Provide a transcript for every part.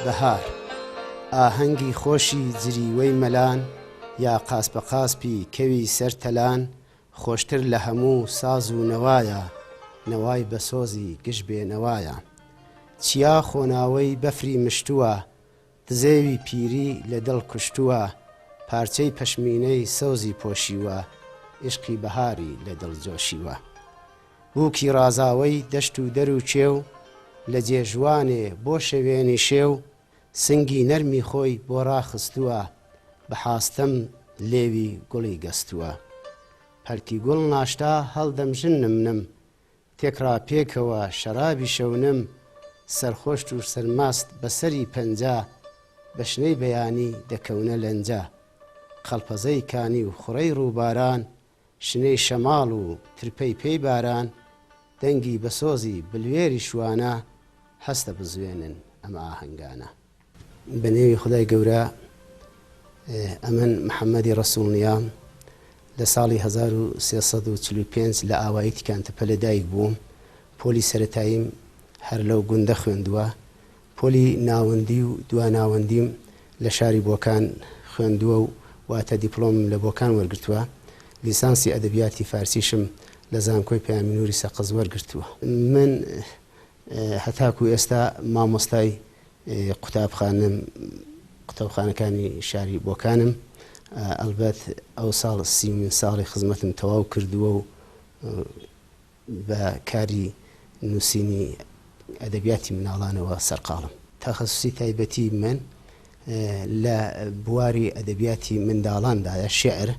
بەهار. ئاهەنگی خۆشی جریوەی مەلان یا قاسپەقاسپی کەوی سەر تەلان خۆشتر لە هەموو ساز و نەوایە نەوای بەسۆزی گژ بێ نەوایە. چیا خۆناوەی بەفری مشتووە دزێوی پیری لە دڵ کوشتووە پارچەی پەشمینەی سەوزی پۆشیوە ئیشقی بەهاری لە دڵ جۆشیوە. بووکی ڕازاوەی دەشت و دەر و کێو لە جێژوانێ بۆ شەوێنی شێو سنگی نەرمی خۆی بۆ ڕاخستووە بە حاستەم لێوی گوڵی گەستووە پەلکی گوڵ ناشتا هەڵدەمژن نم نم تێکڕا پێکەوە شەرابی شەونم سەرخۆشت و سەرماست بە سەری پەنجا بە شنەی بەیانی دەکەونە لەنجە قەڵپەزەی کانی و خوڕەی ڕووباران شنەی شەماڵ و ترپەی پێی باران، دەنگی بەسۆزی بلوێری شوانە، هەستە بزوێنن ئەم ئاهەنگانە. بە نێوی خودای گەورە ئەمن محەممەدی ڕەسووڵ نیام لە ساڵی 1345 لە ئاوایی تیکانتەپە لە دایک بووم. پۆلی سەرەتاییم هەر لەو گوندە خوێندووە. پۆلی ناوەندی و دواناوەندیم لە شاری بۆکان خوێندووە و واتە دیپڵۆمم لە بۆکان وەرگرتووە. لیسانسی ئەدەبیاتی فارسیشم لە زانکۆی پەیامی نووری سەقز وەرگرتووە. من هەتاکوو ئێستا مامۆستای قوتابخانەم، قوتابخانەکانی شاری بۆکانم. ئەڵبەت ئەوساڵ سیومین ساڵی خزمەتم تەواو کردووە و بە کاری نووسینی ئەدەبیاتی مناڵانەوە سەرقاڵم. تەخەسوسی تایبەتی من لە بواری ئەدەبیاتی منداڵاندایە، شیعر،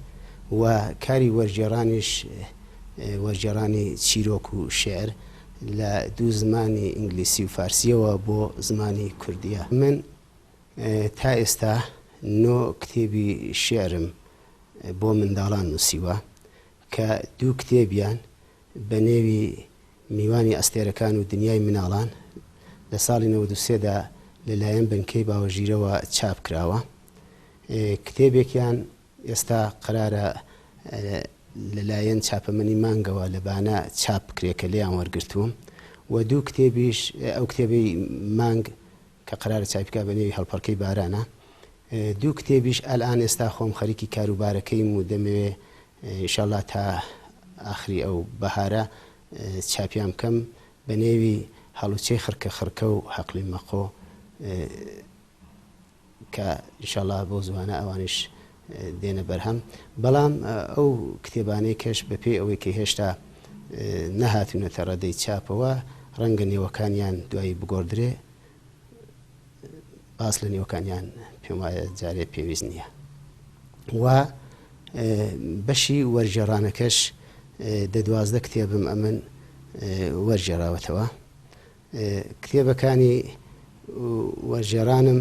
و کاری وەرگێڕانیش وەرگێڕانی چیرۆک و شیعر لە دوو زمانی ئینگلیسی و فارسییەوە بۆ زمانی کوردییە. من تا ئێستا نۆ کتێبی شیعرم بۆ منداڵان نووسیوە کە دوو کتێبیان بە نێوی میوانی ئەستێرەکان و دنیای مناڵان لە ساڵی 93 دا لە لایەن بنکەی باوەژیرەوە چاپ کراوە. کتێبێکیان ئێستا قەرارە لە لایەن چاپەمەنی مانگەوە لە بانە چاپ بکرێ کە لێیان وەرگرتووم و دوو کتێبیش ئەو کتێبەی مانگ کە قەرارە چاپی بکا بە نێوی هەڵپەڕکەی بارانە. دوو کتێبیش ئەلئان ئێستا خۆم خەریکی کاروبارەکەیم و دەمەوێ ئیشەڵا تا ئاخری ئەو بەهارە چاپیان بکەم بە نێوی هەڵوچەی خڕکە خڕکە و هەقلی مەقۆ کە ئیشەڵا بەو زوانە ئەوانیش دێنە بەرهەم بەڵام ئەو کتێبانەی کەش بەپێی ئەوەی کە هێشتا نەهاتوونەتە ڕەدەی چاپەوە ڕەنگە نێوەکانیان دوایی بگۆڕدرێ باس لە نێوەکانیان پێم وایە جارێ پێویست نییە و بەشی وەرگێڕانەکەش دە 12 کتێبم ئەمن وەرگێڕاوەتەوە کتێبەکانی وەرگێڕانم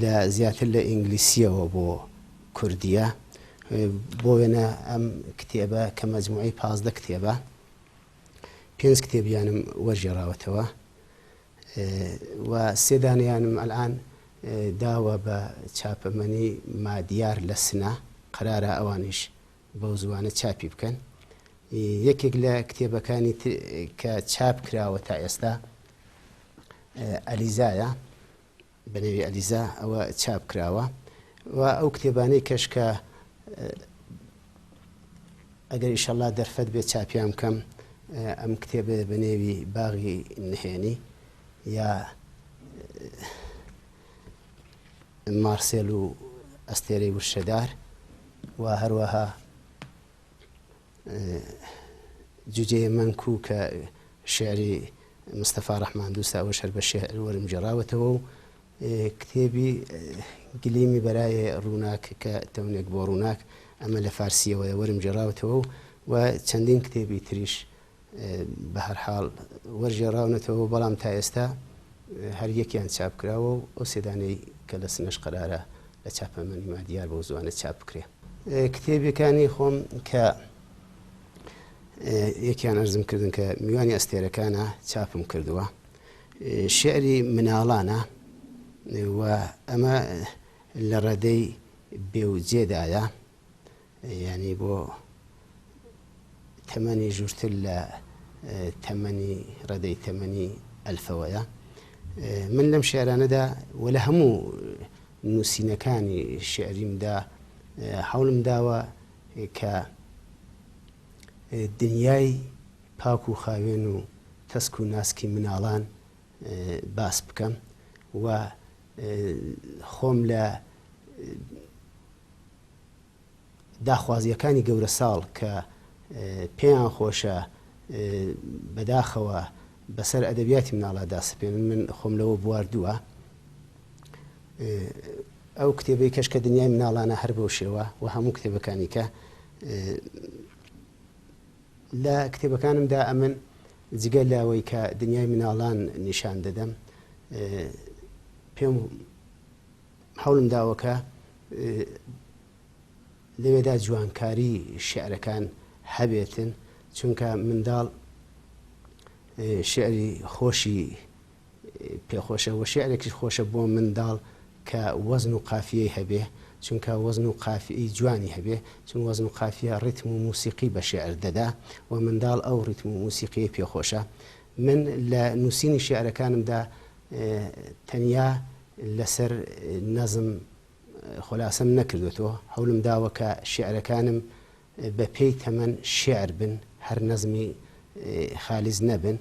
لە زیاتر لە ئینگلیسیەوە بۆ کوردیە بۆ وێنە ئەم کتێبە کە مەجموعی 15 کتێبە پێنج کتێبیانم وەرگێڕاوەتەوە و سێ دانەیانم ئەلئان داوە بە چاپەمەنی مادیار لە سنە قەرارە ئەوانیش بەو زوانە چاپی بکەن. یەکێک لە کتێبەکانی کە چاپ کراوە تا ئێستا ئەلیزایە بە نێوی ئەلیزا ئەوە چاپ کراوە و ئەو کتێبانەی کەش کە ئەگەر ئیشەڵا دەرفەت بێت چاپیان بکەم ئەم کتێبە بە نێوی باغی نهێنی یا مارسێل و ئەستێرەی ورشەدار و هەروەها جوجەیە مەنکو کە شعری مستەفا ڕەحمان دووستە ئەوەش هەر بە شعر وەرم گێڕاوەتەوە و کتێبی گلیمی بەرایێ ڕووناک کە تەونێک بۆ ڕووناک ئەمە لە فارسیەوەیە وەرم گێڕاوەتەوە و و چەندین کتێبی تریش بە هەر حاڵ وەرگێڕاونەتەوە بەڵام تا ئێستا هەر یەکیان چاپ کراوە و ئەو سێ دانەی کە لە سنەش قەرارە لە چاپەمەنی مادیار بەو زوانە چاپ بکرێ. کتێبەکانی خۆم کە یەکیان ئەرزم کردن کە میوانی ئەستێرەکانە چاپم کردووە شعری مناڵانە و ئەمە لە ڕەدەی بێ و جێدایە یانی بۆ تەمەنی ژوورتر لە تەمەنی ڕەدەی تەمەنی ئەلفەوەیە. من لەم شیعرانەدا و لە هەموو نووسینەکانی شیعریمدا هەوڵم داوە کە دنیای پاک و خاوێن و تەسک و ناسکی مناڵان باس بکەم و خۆم لە داخوازییەکانی گەورەساڵ کە پێیان خۆشە بەداخەوە بەسەر ئەدەبیاتی مناڵا داسەپێنن، من خۆم لەوە بواردووە. ئەو کتێبەی کەش کە دنیای مناڵانە هەر بەو شێوە و هەموو کتێبەکانی کە لە کتێبەکانمدا ئەمن جگە لەوەی کە دنیای مناڵان نیشان دەدەم پێم هەوڵم داوە کە لەوێدا جوانکاری شیعرەکان هەبێتن، چونکە منداڵ شیعری خۆشی پێخۆشە و شیعرێکیش خۆشە بۆ منداڵ کە وەزن و قافیەی هەبێ، چونکە وەزن و قافیەی جوانی هەبێ، چون وەزن و قافیە ڕیتم و موسیقی بە شیعر دەدا و منداڵ ئەو ڕیتم و موسیقیەی پێخۆشە. من لە نووسینی شیعرەکانمدا تەنیا لەسەر نەزم خولاسەم نەکردوەتەوە، هەولم داوە کە شیعرەکانم بە پێی تەمەن شیعر بن، هەر نەزمی خالیس نەبن،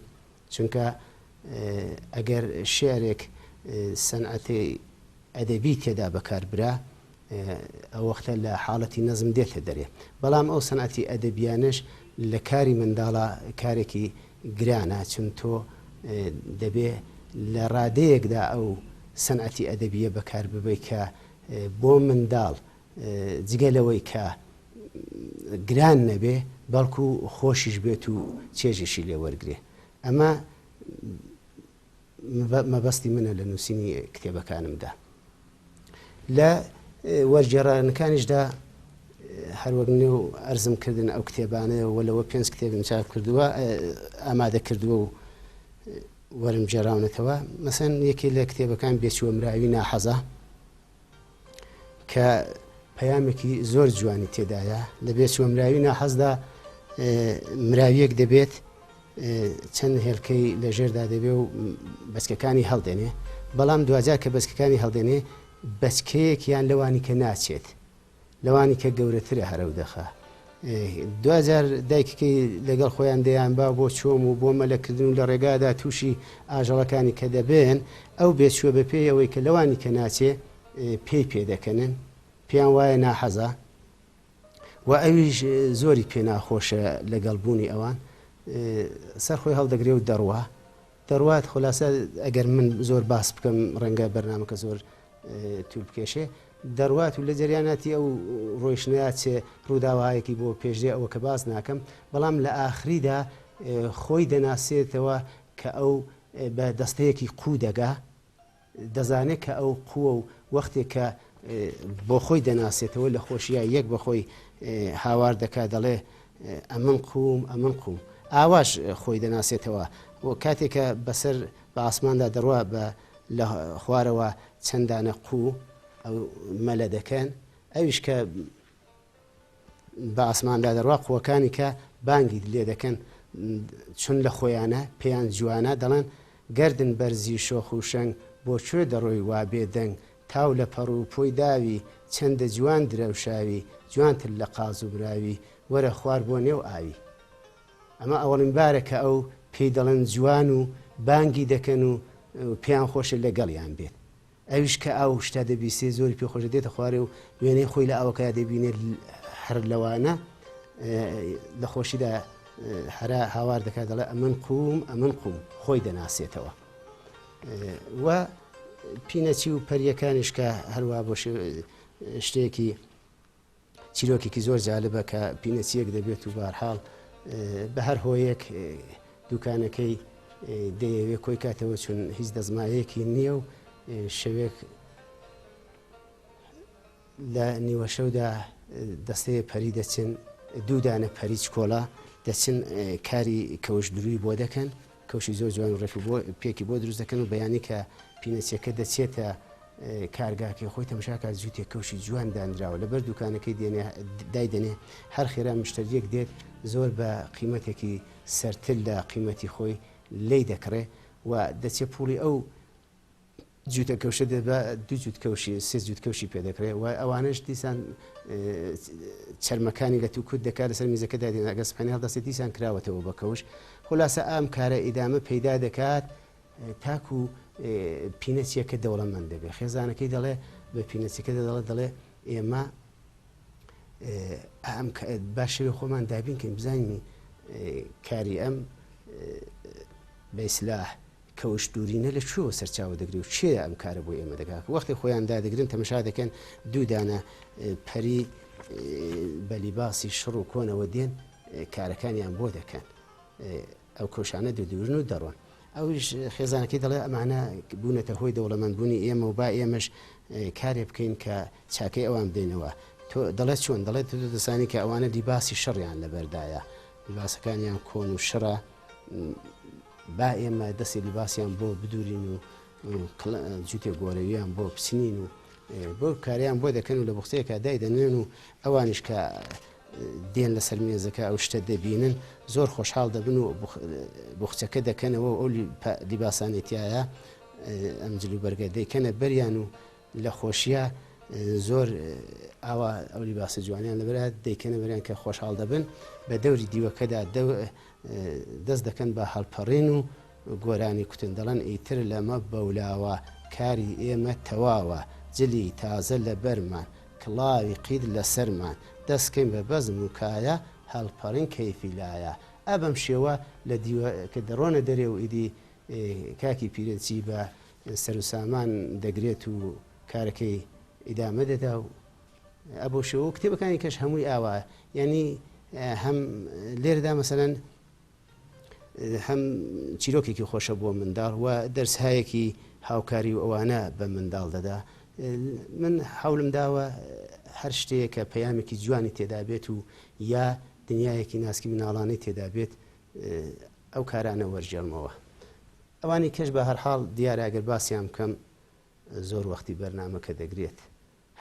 چونکە ئەگەر شیعرێک سەنعەتی ئەدەبی تێدا بەکار برا ئەو وەختە لە حاڵەتی نەزم دێتە دەرێ، بەڵام ئەو سەنعەتی ئەدەبیانەش لە کاری منداڵا کارێکی گرانە، چون تۆ دەبێ لە ڕادەیەکدا ئەو سەنعەتی ئەدەبییە بەکار ببەی کە بۆ منداڵ جگە لەوەی کە گران نەبێ بەڵکو خۆشیش بێت و چێژیشی لێ وەرگرێ. ئەمە مەبەستی منە لە نووسینی کتێبەکانمدا. لە وەرگێڕانەکانیشدا هەروەک نێو ئەرزم کردن ئەو کتێبانەیە و لەوە پێنج کتێبم چاپ کردووە ئامادە کردووە و وەرم گێڕاونەتەوە مەسەن یەکێ لە کتێبەکان بێچووە مراوی ناحەزە کە پەیامێکی زۆر جوانی تێدایە لە بێچووە مراوی ناحەزدا مراویەک دەبێت چەند هێلکەی لە ژێردا دەبێ و بەچکەکانی هەڵدێنێ، بەڵام دواجار کە بەچکەکانی هەڵدێنێ بەچکەیەکیان لەوانی کە ناچێت، لەوانی کە گەورەترە هەرەو دەخا. دواجار دایکەکەی لەگەڵ خۆیان دەیانبا بۆ چۆم و بۆ مەلەکردن و لە ڕێگادا تووشی ئاژەڵەکانی کە دەبن، ئەو بێچووە بە پێی ئەوەی کە لەوانی کە ناچێ پێی پێ دەکەنن، پێیان وایە ناحەزە. و ئەویش زۆری پێ ناخۆشە لەگەڵ بوونی ئەوان سەر خۆی هەڵدەگرێ و دەڕوا دەڕوات خولاسە ئەگەر من زۆر باس بکەم ڕەنگە بەرنمەکە زۆر تول بکێشێ دەڕوات و لە جەریاناتی ئەو ڕۆیشتنەیا چێ ڕووداوهایەکی بۆ پێشدێ ئەوە کە باس ناکەم بەڵام لە ئاخریدا خۆی دەناسێتەوە کە ئەو بە دەستەیەکی قوو دەگا دەزانێ کە ئەو قووە و وەختێ کە بۆ خۆی دەناسێتەوە لە خۆشییا یەک بە خۆی هاوار دەکا دەڵێ ئەمن قووم ئەمن قووم ئاواش خۆی دەناسێتەوە و کاتێ کە بەسەر بە ئاسماندا دەڕوا بە لە خوارەوە چەند دانە قوو ئەو مەلە دەکەن ئەویش کە بە ئاسماندا دەڕوا قووەکانی کە بانگیت لێ دەکەن چون لە خۆیانە پێیان جوانە دەڵێن گەردن بەرزی شۆخ و شەنگ بۆ کوێ دەڕۆی وا بێ دەنگ تاو لە پەڕ و پۆی داوی چەندە جوان درەوشاوی جوانتر لە قاز و براوی وەرە خوار بۆ نێو ئاوی ئەمە ئەوەڵین بارە کە ئەو پێی دەڵێن جوان و بانگی دەکەن و پێیان خۆشە لەگەڵیان بێت ئەویش کە ئەو شتە دەبیستێ زۆری پێ خۆشە دێتە خوارێ و وێنەی خۆی لە ئاوەکەیا دەبینێت هەر لەوانە لە خۆشیدا هەرا هاوار دەکات دەڵێ ئەمن قوم ئەمن قوم خۆی دەناسێتەوە و پینەچی و پەریەکانیش کە هەروە بۆ شتێکی چیرۆکێکی زۆر جالبە کە پینەچییەک دەبێت و بارحاڵ بە هەر هۆیەک دوکانەکەی دەیەوێ کۆی کاتەوە چون هیچ دەستمایەکی نییە و شەوێک لە نیوەشەودا دەستەیە پەری دەچن دوودانە پەری چکۆڵە دەچن کاری کەوش دروی بۆ دەکەن کەوشی زۆر جوان و ڕێک و بۆ پێکی بۆ دروست دەکەن و بەیانی کە پینەچیەکە دەچێتە کارگاکەی خۆی تەمشاکات جووتێک کەوشی جوان دانراوە لەبەر دوکانەکەی دێنێ دایدەنێ هەر خێرا مشتەریەک دێت زۆر بە قیمەتێکی سەرتر لە قیمەتی خۆی لی دەکڕێ و دەچێ پوڵی ئەو. جووتە کەوشە دەبا دوو جووت کەوشی سێ جووت کەوشی پێ دەکرێ و ئەوانەش دیسان چەرمەکانی لە توکوت دەکات لەسەر میزەکە دادێن ئەگەر سبحانی هەڵدەستێت دیسان کراوەتەوە بە کەوش خولاسە ئەم کارە ئیدامە پەیدا دەکات تاکو پینەچیەکە دەوڵەمەند دەبێت خێزانەکەی دەڵێ بە پینەچەکە دەڵێ دەڵێ ئێمە ئەم با شەوی خۆمان دابین کەین بزانین کاری ئەم بە ئیسلاح کەوش دوورینە لە کوێوە سەرچاوە دەگرێ و کێیە ئەم کارە بۆ ئێمە دەکات؟ وەختی خۆیان دادەگرن تەمەشا دەکەن دوو دانە پەری بە لیباسی شڕ و کۆنەوە دێن کارەکانیان بۆ دەکەن ئەو کەوشانە دەدورن و دەڕۆن. ئەویش خێزانەکەی دەڵێ ئەمانە بوونەتە هۆی دەوڵەمەندبوونی ئێمە و با ئێمەش کارێ بکەین کە چاکەی ئەوان بدەینەوە. تۆ دەڵێت چۆن؟ دەڵێت تۆ دەزانی کە ئەوانە لیباسی شڕیان لەبەردایە، لیباسەکانیان کۆن و شڕە، با ئێمە دەستی لیباسیان بۆ بدورین و جوتێ گۆرەویان بۆ بچنین و بۆ کاریان بۆ دەکەن و لە بوختەیەکە دایدەنێن و ئەوانیش کە دێن لەسەر مێزەکە ئەو شتە دەبینن زۆر خۆشحاڵ دەبن و بخچەکە دەکەنەوە ئەو لیباسانەی تایە ئەم جلوبەرگە دەیکەنە بەریان و لە خۆشیە زۆر ئاوا ئەو لیباسە جوانیان لەبەرە دەیکەنە بەریان کە خۆشحاڵ دەبن بە دەوری دیوەکەدا دەست دەکەن بە هەڵپەڕین و گۆرانی کوتن دەڵێن ئیتر لەمە بەولاوە کاری ئێمە تەواوە جلی تازە لەبەرمان کڵاوی قیت لەسەرمان دەست کەین بە بەزم و کایە هەڵپەڕین کەیفی لایە ئا بەم شێوە لە دیوەکە دەڕۆنە دەرێ و ئیدی کاکی پیرەچی بە سەروسامان دەگرێت و کارەکەی ئیدامە دەدا و ئەبەو شێوە و کتێبەکانی کەش هەمووی ئاوا یعنی هەم لێرەدا مەسەلەن هەم چیرۆکێکی خۆشە بۆ منداڵ و دەرسهایەکی هاوکاری و ئەوانە بە منداڵ دەدا من حولم داوە هەر شتەیە کە پەیامێکی جوانی تێدا بێت و یا دنیایەکی ناسکی مناڵانەی تێدا بێت ئەو کارانە وەرگێڕمەوە ئەوانی کەش بە هەرحاڵ دیارە ئەگەر باسییان بکەم زۆر وەختی بەرنامەکە دەگرێت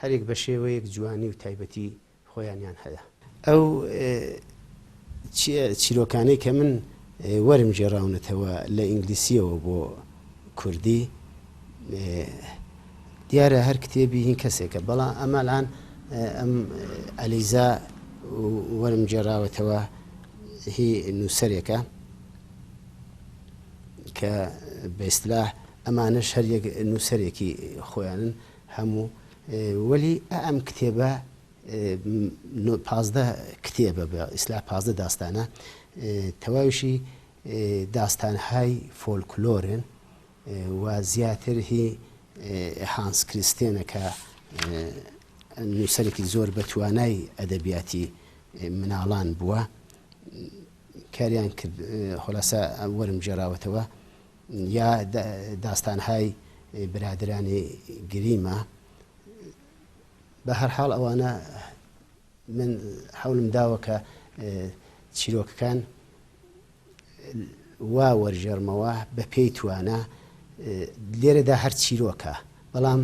هەریەک بە شێوەیەک جوانی و تایبەتی خۆیانیان هەیە. ئەو چیرۆکانەی کە من وەرم گێڕاونەتەوە لە ئینگلیسییەوە بۆ کوردی دیارە هەر کتێبی هین کەسێکە بەڵام ئەمە الان ئەم ئەلیزا وەرم گێڕاوەتەوە هی نووسەرێکە کە بە ئیستلاح ئەمانەش هەر یەک نووسەرێکی خۆیانن هەموو وەلی ئەم کتێبە 15 کتێبە بە ئیسلا 15 داستانە تەواویشی داستانهای فۆلکلۆرن و زیاتر هی هانس کریستێنە کە نووسەرێکی زۆر بە توانای ئەدەبیاتی مناڵان بووە کاریان کرد خلاصە وەرم گێڕاوەتەوە یا داستانهای برادرانی گریمە بە هەر حاڵ ئەوانە من حەولم داوە کە چیرۆکەکان وا وەرگێڕمەوە بە پێی توانا لێرەدا هەر چیرۆکە بەڵام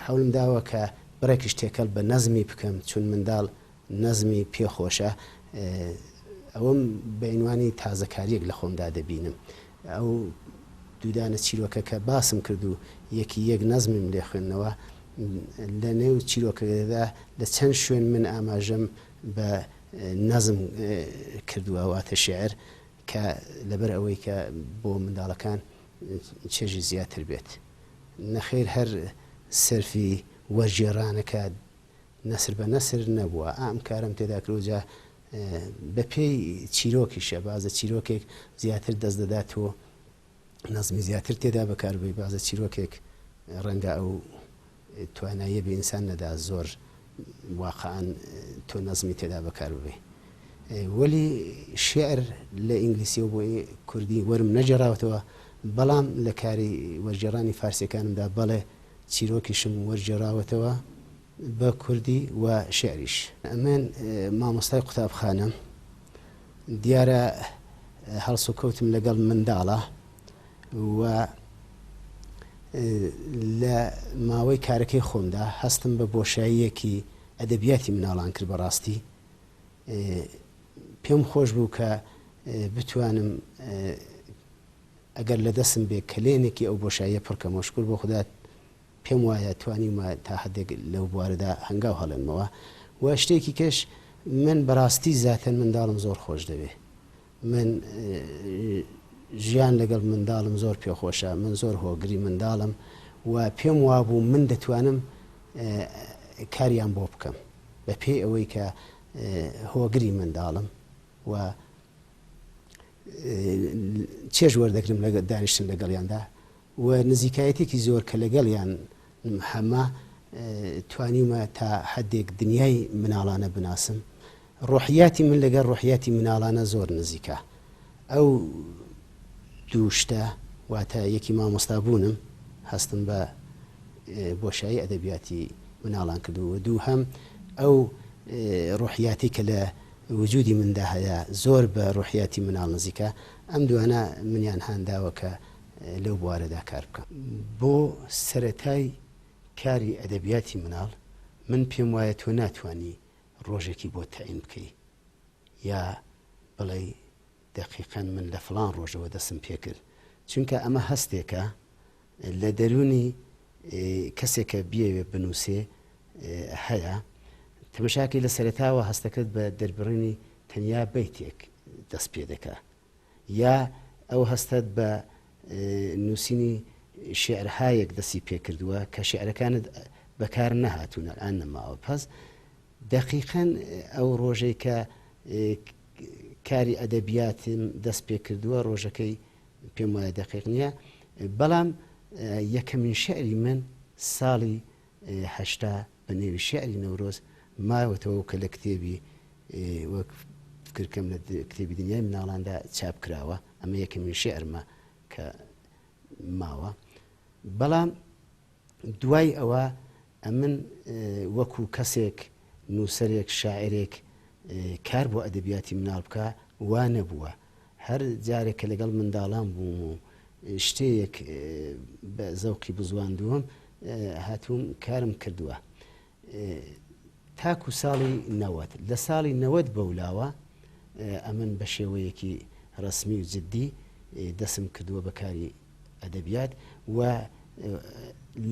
حەولم داوە کە بڕێکیش تێکەڵ بە نەزمی بکەم چون منداڵ نەزمی پێ خۆشە ئەوەم بە عینوانی تازەکاریەک لە خۆمدا دەبینم ئەو دوودانە چیرۆکە کە باسم کرد و یەکی یەک نەزمیم لێ خوێندنەوە لە نێو چیرۆکەکەدا لە چەند شوێن من ئاماژەم بە نەزم کردووە واتە شیعر کە لەبەر ئەوەی کە بۆ منداڵەکان چێژی زیاتر بێت نەخێر هەر سەرفی وەرگێڕانەکە نەسر بە نەسر نەبووە ئەم کارەم تێدا کردووە جا بە پێی چیرۆکیشە بازە چیرۆکێک زیاتر دەست دەدات و نەزمی زیاتر تێدا بەکاربەی بازە چیرۆکێک ڕەنگە ئەو تواناییە بە ئینسان نەدا زۆر واقعا تۆ نەزمی تێدا بەکار ببەی وەلی شعر لە ئینگلیسیەوە بۆ کوردی وەرم نەگێڕاوەتەوە بەڵام لە کاری وەرگێڕانی فارسیەکانمدا بەڵێ چیرۆکیشم وەرگێڕاوەتەوە بە کوردی و شیعریش. من مامۆستای قوتابخانەم، دیارە هەڵسوکەوتم لەگەڵ منداڵە و لە ماوەی کارەکەی خۆمدا هەستم بە بۆشاییەکی ئەدەبیاتی مناڵان کرد بەڕاستی پێم خۆش بوو کە بتوانم. ئەگەر لە دەستم بێ کەلێنێکی ئەو بۆشاییە پڕ کەمەوە، شوکر بۆ خودا پێم وایە توانیومە تا حەدێک لەو بوارەدا هەنگاو هەڵێنمەوە و شتێکی کەش من بەڕاستی زاتەن منداڵم زۆر خۆش دەوێ. من ژیان لەگەڵ منداڵم زۆر پێخۆشە، من زۆر هۆگری منداڵم و پێم وابوو من دەتوانم کاریان بۆ بکەم بە پێی ئەوەی کە هۆگری منداڵم و چێژ وەردەگرم لە دانیشتن لەگەڵیاندا و نزیکایەتێکی زۆر کە لەگەڵیان هەمە توانیومە تا حدێک دنیای مناڵانە بناسم ڕۆحیاتی من لەگەڵ ڕۆحیاتی مناڵانە زۆر نزیکە ئەو دوو شتە واتە یەکی مامۆستا بوونم هەستم بە بۆشایی ئەدەبیاتی مناڵان کردووە و دووهەم ئەو ڕۆحیاتی کە لە وجودی مندا هەیە زۆر بە ڕۆحیاتی مناڵ نزیکە ئەم دوانە منیان هانداوە کە لەو بوارەدا کار بکەم. بۆ سەرەتای کاری ئەدەبیاتی مناڵ من پێم وایە تۆ ناتوانی ڕۆژێکی بۆ تەعین بکەی یا بڵێی دەقیقەن من لە فڵان ڕۆژەوە دەستم پێکرد چونکە ئەمە هەستێکە لە دەرونی کەسێک کە بیەوێ بنووسێ هەیە تەمەشاکەی لە سەرەتاوە هەستەکەت بە دەربڕینی تەنیا بەیتێک دەست پێ دەکا یا ئەو هەستەت بە نووسینی شیعرهایەک دەستی پێکردووە کە شیعرەکانت بەکار نەهاتوون ئەلئان نەماوە پس دەقیقەن ئەو ڕۆژەی کە کاری ئەدەبیاتم دەست پێکردووە ڕۆژەکەی پێم وایە دەقیق نییە بەڵام یەکەمین شعری من ساڵی 80 بە نێوی شعری نەورۆز ماوەتەوە کە لە کتێبی وەک فکرکەم لە کتێبی دنیای مناڵاندا چاپ کراوە ئەمە یەکەمین شعرمە کە ماوە بەڵام دوای ئەوە ئەمن وەکو کەسێک نووسەرێک شاعرێک کار بۆ ئەدەبیاتی مناڵ بکە وا نەبووە هەر جارێک کە لەگەڵ منداڵان بووم و شتەیەک بە زەوقی بزواندووم هاتووم کارم کردووە تاکو ساڵی 90 لە ساڵی 90 بەولاوە ئەمن بە شێوەیەکی ڕەسمی و جدی دەسم کردووە بە کاری ئەدەبیات و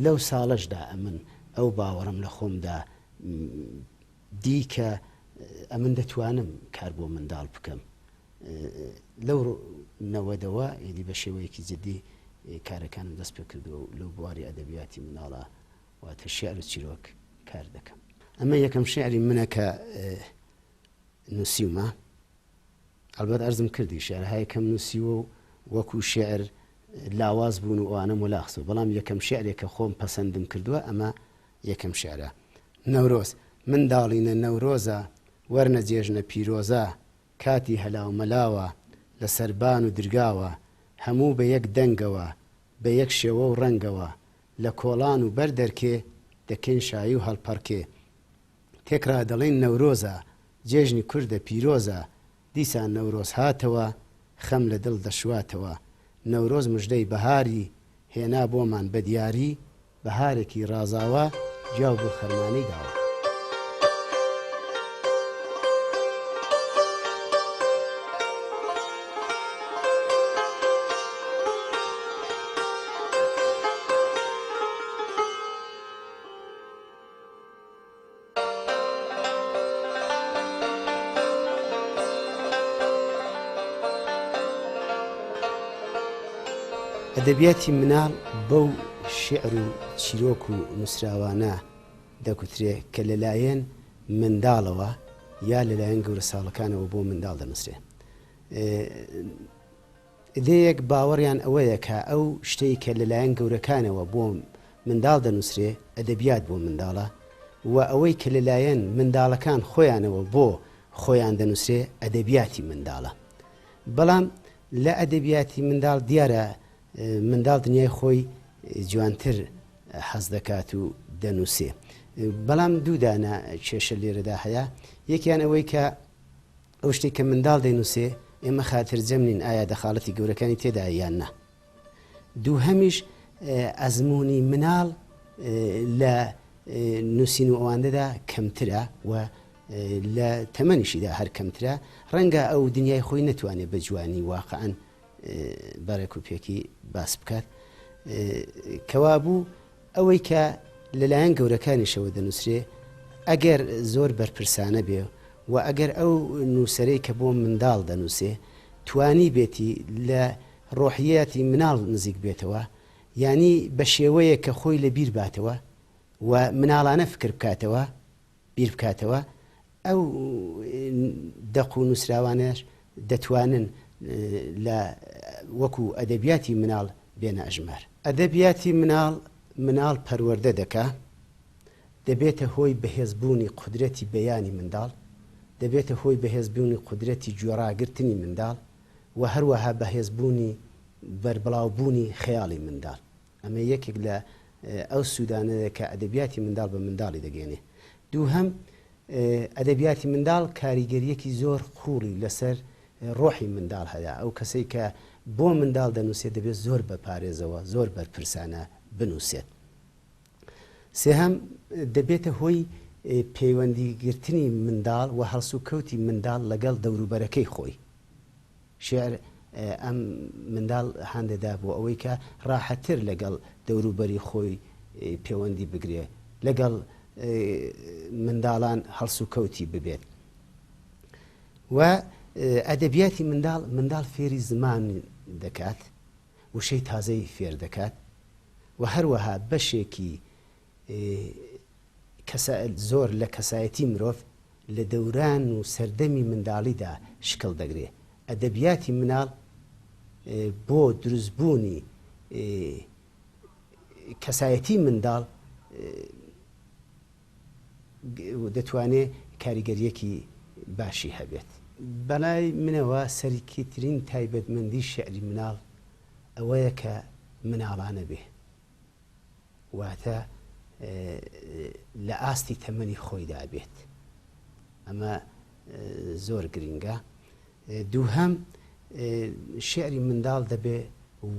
لەو ساڵەشدا ئەمن ئەو باوەڕم لە خۆمدا دی کە ئەمن دەتوانم کار بۆ منداڵ بکەم لەو نەوەدەوە ئیدی بە شێوەیەکی جدی کارەکانم دەست پێ کردووە و لەو بواری ئەدەبیاتی مناڵە واتە شیعر و چیرۆک کار دەکەم. ئەمە یەکەم شیعری منە کە نووسیومە. ئەلبەت عەرزم کردی شیعرهای کەم نووسیوە و وەکوو شیعر لاواز بوون و ئەوانەم وەلا خستووە، بەڵام یەکەم شیعرێک کە خۆم پەسەندم کردووە ئەمە یەکەم شیعرە. نەورۆز، منداڵینە نەورۆزە، وەرنە جێژنە پیرۆزە، کاتی هەلاومەلاوە، لە سەربان و درگاوە، هەموو بە یەک دەنگەوە، بە یەک شێوە و ڕەنگەوە، لە کۆڵان و بەر دەرکێ، دەکەین شایی و هەڵپەڕکێ. تێکڕا دەڵێین نەورۆزە، جێژنی کوردە پیرۆزە، دیسان نەورۆز هاتەوە، خەم لە دڵ دەشواتەوە. نەورۆز مژدەی بەهاری، هێنا بۆمان بە دیاری، بەهارێکی ڕازاوە، گیا و گوڵ خەرمانەی داوە. ئەدەبیاتی مناڵ بەو شیعر و چیرۆک و نووسراوانە دەگوترێ کە لەلایەن منداڵەوە یا لەلایەن گەورەساڵەکانەوە بۆ منداڵ دەنووسرێ. دێیەک باوەڕیان ئەوەیە کە ئەو شتەی کە لەلایەن گەورەکانەوە بۆ منداڵ دەنووسرێ ئەدەبیات بۆ منداڵە و ئەوەی کە لەلایەن منداڵەکان خۆیانەوە بۆ خۆیان دەنووسرێ ئەدەبیاتی منداڵە. بەڵام لە ئەدەبیاتی منداڵ دیارە منداڵ دنیای خۆی جوانتر حەز دەکات و دەنووسێ. بەڵام دوو دانە کێشە لێرەدا هەیە، یەکیان ئەوەی کە ئەو شتەی کە منداڵ دەینووسێ ئێمە خاترجەم نین ئایا دەخاڵەتی گەورەکانی تێدایە یان نا. دووهەمیش ئەزموونی مناڵ لە نووسین و ئەواندەدا کەمترە و لە تەمەنیشیدا هەر کەمترە، ڕەنگە ئەو دنیای خۆی نەتوانێت بە جوانی واقعەن. بەڕێک و پێکی باس بکات. کەوابوو ئەوەی کە لەلایەن گەورەکانیشەوە دەنووسرێ ئەگەر زۆر بەرپرسانە بێ و ئەگەر ئەو نووسەرەی کە بۆ منداڵ دەنووسێ توانی بێتی لە ڕۆحیەتی مناڵ نزیک بێتەوە یانی بە شێوەیەک کە خۆی لە بیر باتەوە و مناڵانە فکر بکاتەوە بیر بکاتەوە ئەو دەق و نووسراوانەش دەتوانن لە وەکو ئەدەبیاتی مناڵ بێنە ئەژمار. ئەدەبیاتی مناڵ مناڵ پەروەردە دەکا، دەبێتە هۆی بەهێزبوونی قودرەتی بەیانی منداڵ، دەبێتە هۆی بەهێزبوونی قودرەتی گوێڕاگرتنی منداڵ و هەروەها بەهێزبوونی بەربڵاوبوونی خەیاڵی منداڵ. ئەمە یەکێک لە ئەو سوودانەیە کە ئەدەبیاتی منداڵ بە منداڵی دەگەیەنێ. دووهەم، ئەدەبیاتی منداڵ کاریگەرییەکی زۆر قووڵی لەسەر ڕۆحی منداڵ هەیە. ئەو کەسەی کە بۆ منداڵ دەنووسێت دەبێت زۆر بە پارێزەوە، زۆر بەرپرسانە بنووسێت. سێهەم، دەبێتە هۆی پەیوەندیگرتنی منداڵ و هەڵسوکەوتی منداڵ لەگەڵ دەوروبەرەکەی خۆی. شیعر ئەم منداڵ هان دەدا بۆ ئەوەی کە ڕاحەتتر لەگەڵ دەوروبەری خۆی پێوەندی بگرێ، لەگەڵ منداڵان هەڵسوکەوتی ببێت و ئەدەبیاتی منداڵ منداڵ فێری زمان دەکات، وشەی تازەی فێر دەکات و هەروەها بەشێکی کەسە زۆر لە کەسایەتی مرۆڤ لە دەوران و سەردەمی منداڵیدا شکڵ دەگرێ. ئەدەبیاتی مناڵ بۆ دروستبوونی کەسایەتی منداڵ دەتوانێ کاریگەرییەکی باشی هەبێت. بەلای منەوە سەرکیترین تایبەتمەندی شیعری مناڵ ئەوەیە کە مناڵانە بێ. واتە لە ئاستی تەمەنی خۆیدا بێت ئەمە زۆر گرنگە دووهەم شعری منداڵ دەبێ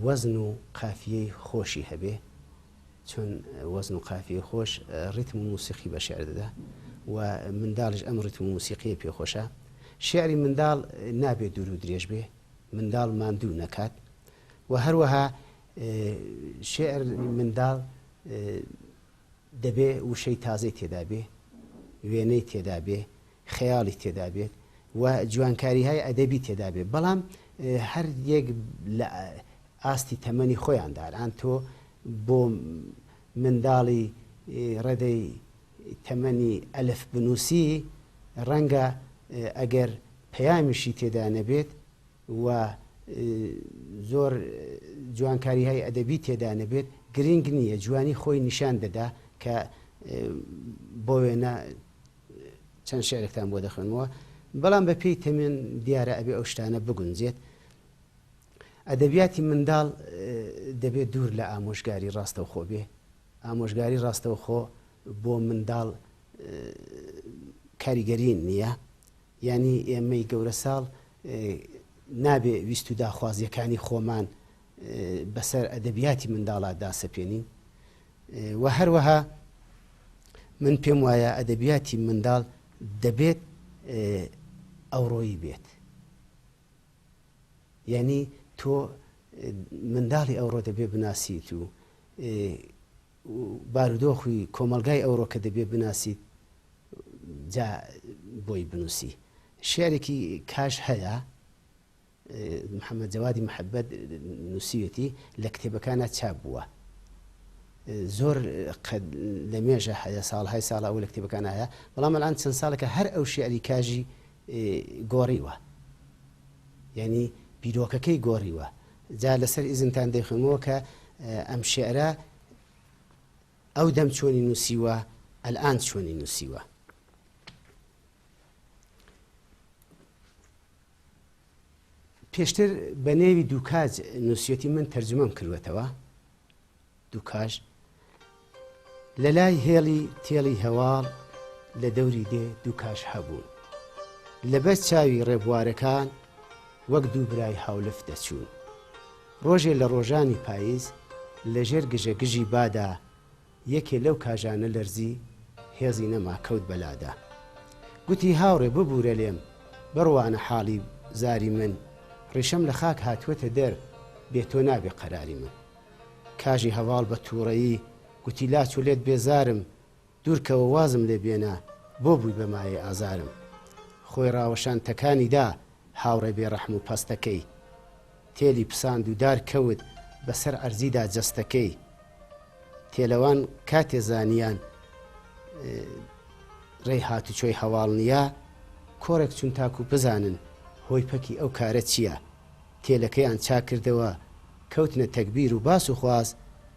وەزن و قافیەی خۆشی هەبێ چون وەزن و قافیەی خۆش ڕیتم و موسیقی بە شعر دەدا و منداڵش ئەم ڕیتم و موسیقیە پێخۆشە شعری منداڵ نابێت دوور و درێژ بێ منداڵ ماندوو نەکات و هەروەها شیعر منداڵ دەبێ وشەی تازەی تێدا بێ، وێنەی تێدا بێ، خەیاڵی تێدا بێت و جوانکاریهای ئەدەبی تێدا بێ، بەڵام هەر یەک لە ئاستی تەمەنی خۆیاندا. ئەلان تۆ بۆ منداڵی ڕەدەی تەمەنی ئەلف بنووسی، ڕەنگە ئەگەر پەیامیشی تێدا نەبێت، و زۆر جوانکاریهای ئەدەبی تێدا نەبێت گرینگ نییە جوانی خۆی نیشان دەدا کە بۆ وێنە چەند شعرێکتان بۆ دەخوێنمەوە بەڵام بە پێی تەمێن دیارە ئەبێ ئەو شتانە بگونجێت ئەدەبیاتی منداڵ دەبێت دوور لە ئامۆژگاری ڕاستەوخۆ بێ ئامۆژگاری ڕاستەوخۆ بۆ منداڵ کاریگەری نییە یانی ئێمەی گەورەساڵ نابێ ویست و داخوازییەکانی خۆمان بەسەر ئەدەبیاتی منداڵا داسەپێنین و هەروەها من پێم وایە ئەدەبیاتی منداڵ دەبێت ئەوڕۆیی بێت یعنی تۆ منداڵی ئەوڕۆ دەبێ بناسیت و بارودۆخی کۆمەڵگای ئەوڕۆکە دەبێ بناسیت جا بۆی بنووسی. شیعرێکی کاژ هەیە محەممەد جەوادی محەبەت نووسیوێتی لە کتێبەکانە چاپ بووە. زۆر لە مێژە هەیە ساڵهای ساڵە ئەو لە کتێبەکان هەیە بەڵام الان چەند ساڵێکە هەر ئەو شیعری کاژی گۆڕیوە یعنی بیرۆکەکەی گۆڕیوە جا لەسەر ئیزنتان دەیخوێنمەوە کە ئەم شیعرە ئەو دەم چۆنی نووسیوە ئەلئان چۆنی نووسیوە. پێشتر بە نێوی دووکاج نووسیەتی من تەرجمەم کردوێتەوە دووکاژ لە لای هێڵی تێڵی هەواڵ لە دەوری دێ دووکاش هەبوون لەبەر چاوی ڕێبوارەکان وەک دوو برای هاولف دەچوون ڕۆژێ لە ڕۆژانی پاییز لە ژێر گژەگژی بادا یەکێ لەو کاژانە لەرزی، هێزی نەما کەوت بە لادا. گوتی هاوڕێ ببوورە لێم، بڕوانە حاڵی زاری من. ڕیشەم لە خاک هاتووەتە دەر، بێ تۆ نابێ قەراری من. کاژی هەڤاڵ بە تووڕەیی گوتی لاچۆ لێت بێزارم، دوورکەوە وازم لێ بێنە، بۆ بووی بە مایەی ئازارم. خۆی ڕاوەشان تەکانی دا هاوڕێ بێ ڕەحم و پەستەکەی. تێلی پساند و دار کەوت بە سەر عەرزیدا جەستەکەی. تێلەوان کاتێ زانیان ڕێی هاتوچۆی هەواڵ نییە، کۆڕێک چوون تاکوو بزانن هۆی پەکی ئەو کارە چییە. تێلەکەیان چاک کردەوە، کەوتنە تەگبیر و باس و خواس،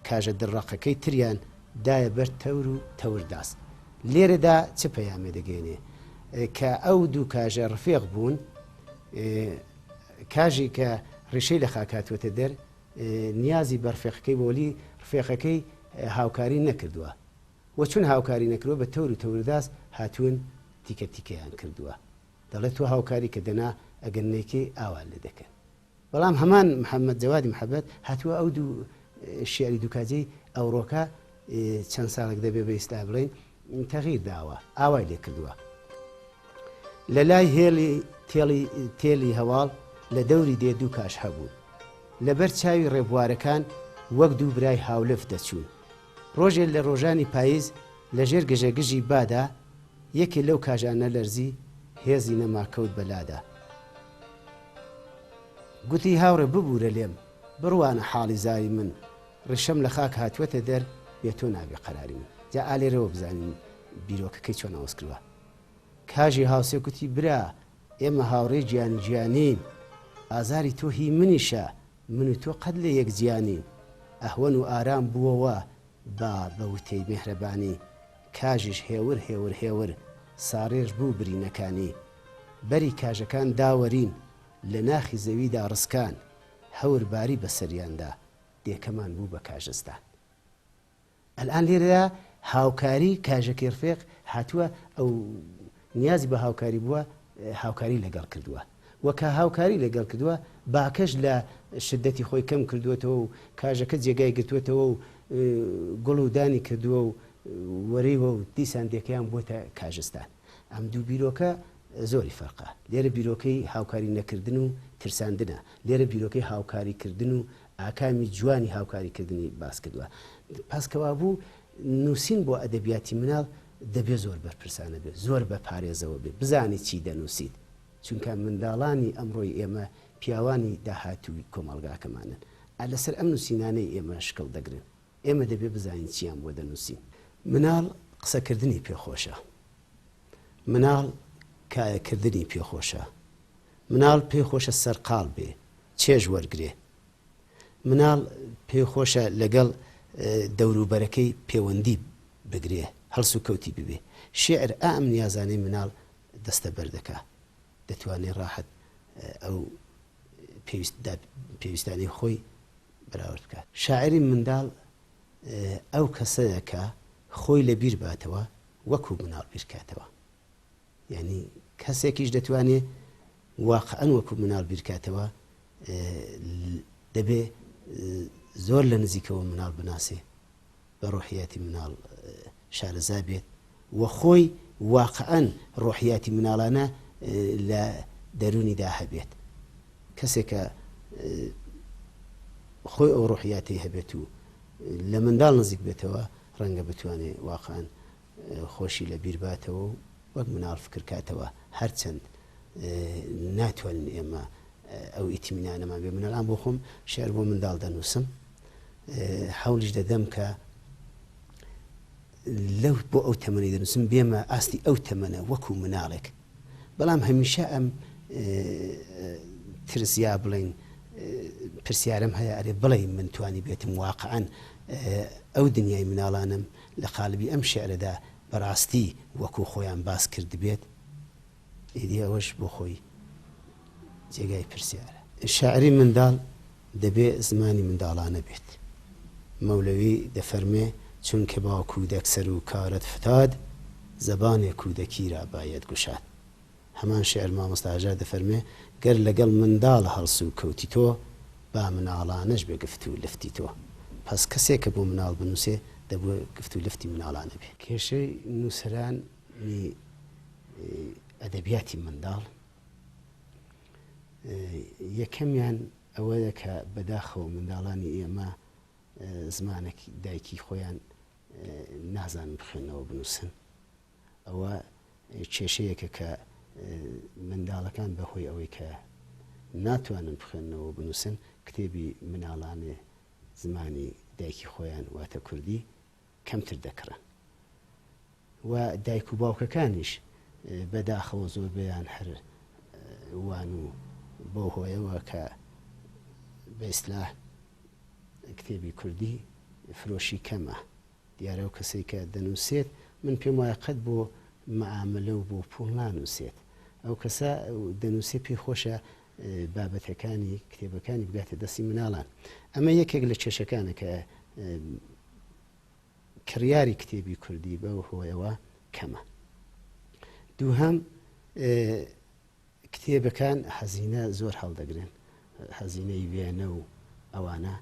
کاژە دڵڕەقەکەی تریان دایە بەر تەور و تەورداس. لێرەدا چ پەیامێ دەگەیەنێ؟ کە ئەو دوو کاژە ڕفێق بوون، کاژی کە ڕیشەی لە خاک هاتووەتە دەر، نیازی بە ڕفێقەکەی بووە، وەلی ڕفێقەکەی هاوکاری نەکردووە و چون هاوکاری نەکردووە بە تەور و تەورداس هاتوون تیکە تیکەیان کردووە. دەڵێ تۆ هاوکاری کە دەنا ئەگەر نەیکەی ئاوات لێ دەکەن. بەڵام هەمان محەممەد جەوادی محەبەت هاتووە ئەو دوو شیعری دووکاجەی ئەوڕۆکە چەند ساڵێک دەبێ بە ئیستا بڵێین تەغیر داوە ئاوای لێ کردووە. لە لای هێڵی تێڵی تێلی هەواڵ لە دەوری دێ دوو کاش هەبوون. لەبەر چاوی ڕێبوارەکان وەک دوو برای هاولف دەچوون. ڕۆژێ لە ڕۆژانی پاییز لە ژێر گژەگژی بادا یەکێ لەو کاژانە لەرزی هێزی نەما کەوت بە لادا. گوتی هاوڕێ ببوورە لێم بڕوانە حاڵی زاری من ڕیشەم لە خاک هاتووەتە دەر بێ تۆ نابێ قەراری من. جا ئا لێرەوە بزانین بیرۆکەکەی چۆن ئاوس کردوە. کاژی هاوسێ گوتی برا ئێمە هاوڕێی گیان گیانین ئازاری تۆ هی منیشە من و تۆ قەت لە یەک جیا نین. ئەهوەن و ئارام بووەوە با بە وتەی مێهرەبانی کاژیش هێور هێور هێور ساڕێژ بوو برینەکانی. بەری کاژەکان داوەرین لە ناخی زەویدا ڕسکان هەور باری بەسەریاندا دێکەمان بوو بە کاژستان. ئەلئان لێرەدا هاوکاری کاژەکەی ڕفێق هاتووە ئەو نیازی بە هاوکاری بووە هاوکاری لەگەڵ کردووە و کە هاوکاری لەگەڵ کردووە باکەش لە شدەتی خۆی کەم کردووەتەوە و کاژەکە جێگای گرتووەتەوە و گوڵ و دانی کردووە و وەریوە و دیسان دێکەیان بۆتە کاژستان. ئەم دوو بیرۆکە زۆری فەرقە. لێرە بیرۆکەی هاوکاری نەکردن و ترساندنە، لێرە بیرۆکەی هاوکاری کردن و ئاکامی جوانی هاوکاری کردنی باس کردوە. پس کەوابوو نووسین بۆ ئەدەبیاتی مناڵ دەبێ زۆر بەرپرسانە بێ، زۆر بە پارێزەوە بێ، بزانی چی دەنووسیت. چونکە منداڵانی ئەمڕۆی ئێمە پیاوانی داهاتووی کۆمەڵگاکەمانن. ئا لەسەر ئەم نووسینانەی ئێمە شکڵ دەگرن. ئێمە دەبێ بزانین چیان بۆ دەنووسین. مناڵ قسەکردنی پێ خۆشە. مناڵ کایەکردنی پێ خۆشە. مناڵ پێی خۆشە سەرقاڵ بێ، چێژ وەرگرێ. مناڵ پێی خۆشە لەگەڵ دەوروبەرەکەی پێوەندی بگرێ، هەڵسوکەوتی ببێ. شیعر ئا ئەم نیازانەی مناڵ دەستەبەر دەکا. دەتوانێ ڕاحەت ئەو پێویستانەی خۆی بەراورد بکات. شاعیری منداڵ ئەو کەسەیە کە خۆی لە بیر باتەوە وەکو مناڵ بیر کاتەوە. یانی کەسێکیش دەتوانێ واقعەن وەکو مناڵ بیر کاتەوە دەبێ زۆر لە نزیکەوە مناڵ بناسێ بە ڕۆحیاتی مناڵ شارەزا بێت و خۆی واقعەن ڕۆحیاتی مناڵانە لە دەروونیدا هەبێت کەسێکە خۆی ئەو ڕۆحیاتی هەبێت و لە منداڵ نزیک بێتەوە ڕەنگە بتوانێت واقعەن خۆشی لە بیر باتەوە و وەک مناڵ فکر کاتەوە هەرچەند ناتوانین ئێمە ئەو ئیتمینانەمان بێ مناڵان بۆ خۆم شعر بۆ منداڵ دەنووسم حەولیش دەدەم کە لەو بۆ ئەو تەمەنی دەنووسم بێمە ئاستی ئەو تەمەنە وەکو مناڵێک بەڵام هەمیشە ئەم ترس یا بڵین پرسیارم هەیە ئەرێ بڵێ من توانی بێتم واقعا ئەو دنیای مناڵانم لە قالبی ئەم شیعرەدا بەڕاستی وەکو خۆیان باس کردبێت، ئیدی ئەوەش بۆ خۆی جێگای پرسیارە. شاعری منداڵ دەبێ زمانی منداڵانە بێت. مەولەوی دەفەرمێ، چونکە با کودەک سەر و کارت فتاد، زەبان کودەکی را باید گشاد. هەمان شیعر مامۆستا هەژار دەفەرمێ، گەر لەگەڵ منداڵ هەڵس و کەوتی تۆ، با مناڵانەش بێ گفت و لفتی تۆ. پەس کەسێ کە بۆ مناڵ بنووسێ، دەبوێ گفت و لفتی مناڵانە بێ. کێشەی نووسەرانی ئەدەبیاتی منداڵ. یەکەمیان ئەوەیە کە بەداخەوە منداڵانی ئێمە زمانێکی دایکی خۆیان نازانن بخوێنەوە بنووسن. ئەوە کێشەیەکە کە منداڵەکان بە هۆی ئەوەی کە ناتوانن بخوێننەوە و بنووسن کتێبی مناڵانێ زمانی دایکی خۆیان واتە کوردی کەمتر دەکڕن و دایک و باوکەکانیش بەداخەوە زۆربەیان هەر وان و بەو هۆیەوە کە بە ئیسلاح کتێبی کوردی فرۆشی کەمە. دیارە ئەو کەسەی کە دەنووسێت من پێم وایە قەت بۆ مەعامەلە و بۆ پووڵ نانووسێت. ئەو کەسە دەنووسێ پێی خۆشە بابەتەکانی کتێبەکانی بگاتە دەستی مناڵان. ئەمە یەکێک لە کێشەکانە کە کڕیاری کتێبی کوردی بەو هۆیەوە کەمە. دووهەم کتێبەکان هەزینە زۆر هەڵدەگرن، هەزینەی وێنە و ئەوانە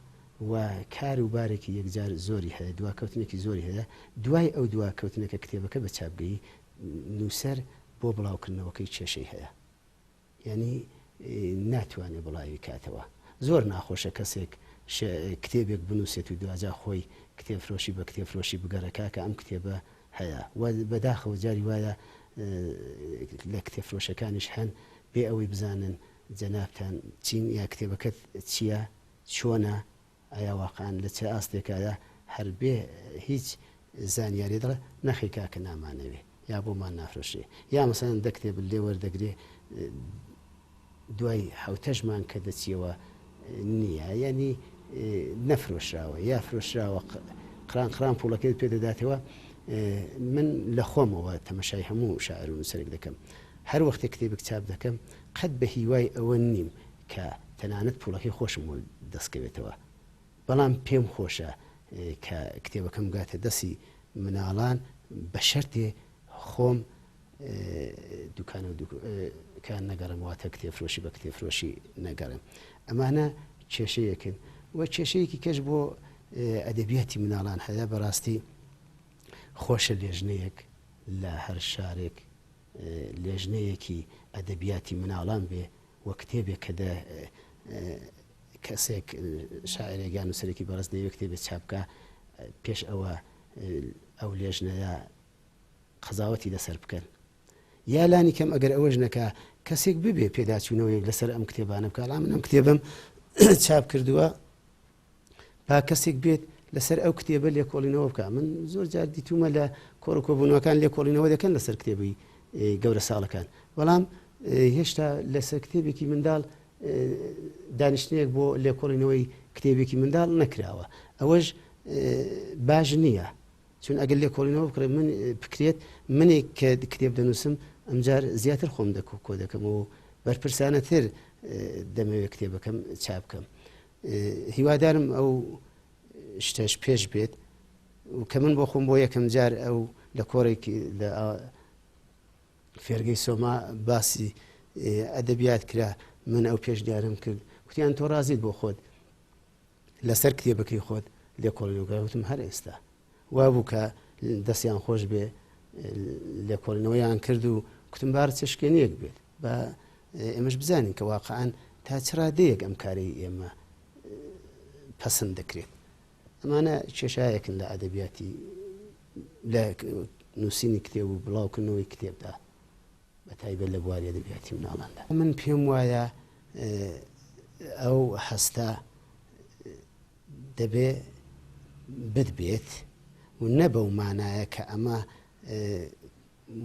و کار و بارێکی یەکجار زۆری هەیە، دواکەوتنێکی زۆری هەیە، دوای ئەو دواکەوتنە کە کتێبەکە بە چاپ گەیی نووسەر بۆ بڵاوکردنەوەکەی کێشەی هەیە، یانی ناتوانێ بڵاوی کاتەوە. زۆر ناخۆشە کەسێک کتێبێک بنووسێت و دواجار خۆی کتێبفرۆشی بە کتێبفرۆشی بگەڕێ کاکە ئەم کتێبە هەیە و بەداخەوە جاری وایە لە کتێبفرۆشەکانیش هەن بێ ئەوەی بزانن جەنابتان چین یا کتێبەکەت چییە چۆنە ئایا واقعا لە چ ئاستێکایە هەر بێ هیچ زانیاری دەڵێ نەخی کاکە نامانەوێ یا بۆمان نافرۆشێ یا مەسەلەن دە کتێبت لێ وەردەگرێ دوای حەوتەش مانگ کە دەچیەوە نییە یعنی نەفرۆشراوە یا فرۆشراوە قران قران پوڵەکەی پێ دەداتەوە من لە خۆمەوە تەمەشای هەموو شاعر و نووسەرێک دەکەم هەر وەختێک کتێبێک چاپ دەکەم قەت بە هیوای ئەوە نیم کە تەنانەت پوڵەکەی خۆشم بۆ دەستکەوێتەوە بەڵام پێم خۆشە کە کتێبەکەم گاتە دەستی مناڵان بە شەرتێ خۆم دوکانە و دوکان نەگەڕێم واتە کتێبفرۆشی بە کتێبفرۆشی نەگەڕێم ئەمانە کێشەیەکن و کێشەیەکی کەش بۆ ئەدەبیاتی مناڵان هەیە بەڕاستی خۆشە لێژنەیەک لە هەر شارێک لێژنەیەکی ئەدەبیاتی مناڵان بێ و کتێبێک کە دە کەسێک شاعرێک یان نووسەرێکی بەڕێز دەیەوێت کتێبێک چاپ بکا پێش ئەوە ئەو لێژنەیە قەزاوەتی لەسەر بکەن یا لانی کەم ئەگەر ئەوەش نەکا کەسێک ببێ پێداچوونەوەیەک لەسەر ئەم کتێبانە بکا من ئەم کتێبم چاپ کردووە با کەسێک بێت لەسەر ئەو کتێبە لێکۆڵینەوە بکە من زۆر جار دیتومە لە کۆڕ کۆبوونەوەکان لێکۆڵینەوە دەکەن لەسەر کتێبی گەورە ساڵەکان بەڵام هێشتا لەسەر کتێبێکی منداڵ دانیشتنێک بۆ لێکۆڵینەوەی کتێبێکی منداڵ نەکراوە ئەوەش باش نییە چون ئەگەر لێکۆڵینەوە بکرێت من بکرێت منێک کە کتێب دەنووسم ئەمجار زیاتر خۆم دەکۆ کۆ دەکەمەوە بەرپرسانەتر دەمەوێت کتێبەکەم چاپ بکەم هیوادارم ئەو شتەش پێش بێت و کە من بۆ خۆم بۆ یەکەم جار ئەو لە کۆڕێکی لە فێرگەی سۆما باسی ئەدەبیات کرا من ئەو پێشنیارم کرد کوتیان تۆ ڕازیت بۆ خۆت لەسەر کتێبەکەی خۆت لێکۆڵینەوە بکە وتم هەر ئێستا وابوو کە دەستیان خۆش بێ لێکۆڵینەوەیان کرد و کوتم بار چشکێنیەک بێت بە ئێمەش بزانین کە واقعا تا چ ڕادەیەک ئەم کارەی ئێمە پەسند دەکرێت ئەمانە کێشایەکن لە ئەدەبیاتی لە نووسینی کتێب و بڵاوکردنەوەی کتێبدا بە تایبەت لە بواری ئەدەبیاتی مناڵاندا. من پێم وایە ئەو هەستە دەبێ بتبێت و نە بەو مانایە کە ئەمە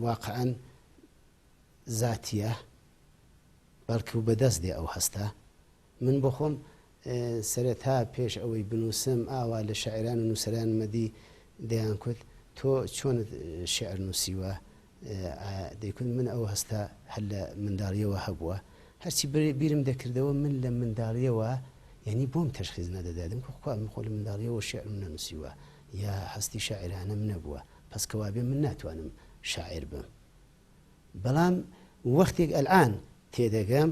واقعەن زاتیە بەڵکو بەدەست دێ ئەو هەستە. من بۆ خۆم سەرەتا پێش ئەوەی بنووسم ئاوا لە شاعیران و نووسەرانمە دی دەیانکوت تۆ چۆنت شیعر نووسیوە؟ دەیکوت من ئەو هەستە هەر لە منداڵییەوە هەبووە. هەرچی بیرم دەکردەوە من لە منداڵییەوە یانی بۆم تەشخیس نەدەدا دەمگوت خوا من خۆ لە منداڵییەوە شیعرم نەنووسیوە یا هەستی شاعیرانەم نەبووە پەس کەوابێ من ناتوانم شاعیر بم. بەڵام وەختێک ئەلئان تێدەگەم